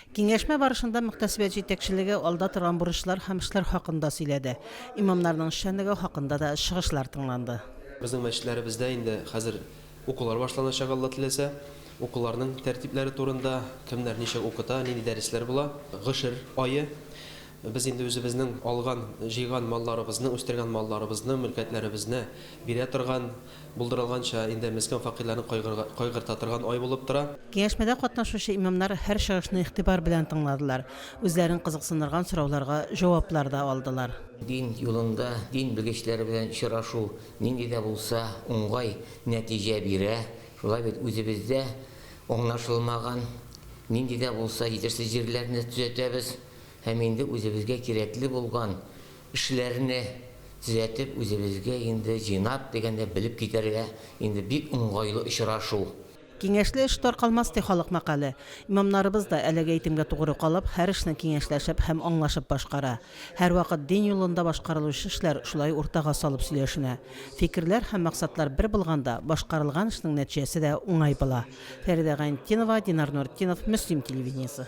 Киңәшмә барышында мөхтәсибәт җитәкчелеге алда торган бурычлар һәм эшләр хакында сөйләде. Имамнарның эшчәнлеге хакында да чыгышлар тыңланды. Безнең мәчетләребездә инде хәзер укулар башланачак, Алла теләсә. Укуларның тәртипләре турында, кемнәр ничек укыта, нинди дәресләр була. Гошер ае. Без инде үзебезнең алган, җыйган малларыбызны, үстергән малларыбызны, мөлкәтләребезне бирә торган, Булдырылганча, инде мескен фәкыйрьләрне кайгырта торган ай булып тора. Киңәшмәдә катнашучы имамнар һәр чыгышны игътибар белән тыңладылар, үзләрен кызыксындырган сорауларга җаваплар да алдылар. Дин юлында дин белгечләре белән очрашу нинди дә булса уңгай нәтиҗә бирә. Шулай бит, үзебездә аңлашылмаган нинди дә булса җитешсез җирләрне төзәтәбез һәм инде үзебезгә кирәкле булган Эшләрне төзәтеп, үзебезгә инде җыйнап дигәндә белеп китәргә инде бик уңгайлы очрашу. Киңәшле эш таркалмас, ди халык мәкале. Имамнарыбыз да әлеге әйтемгә тугры калып, һәр эшне киңәшләшеп һәм аңлашып башкара. Һәрвакыт дин юлында башкарылучы эшләр шулай уртага салып сөйләшенә. Фикерләр һәм максатлар бер булганда, башкарылган эшнең нәтиҗәсе дә уңай була. Фәридә Гайнетдинова, Динар Нуретдинов, Мөслим телевидениесе.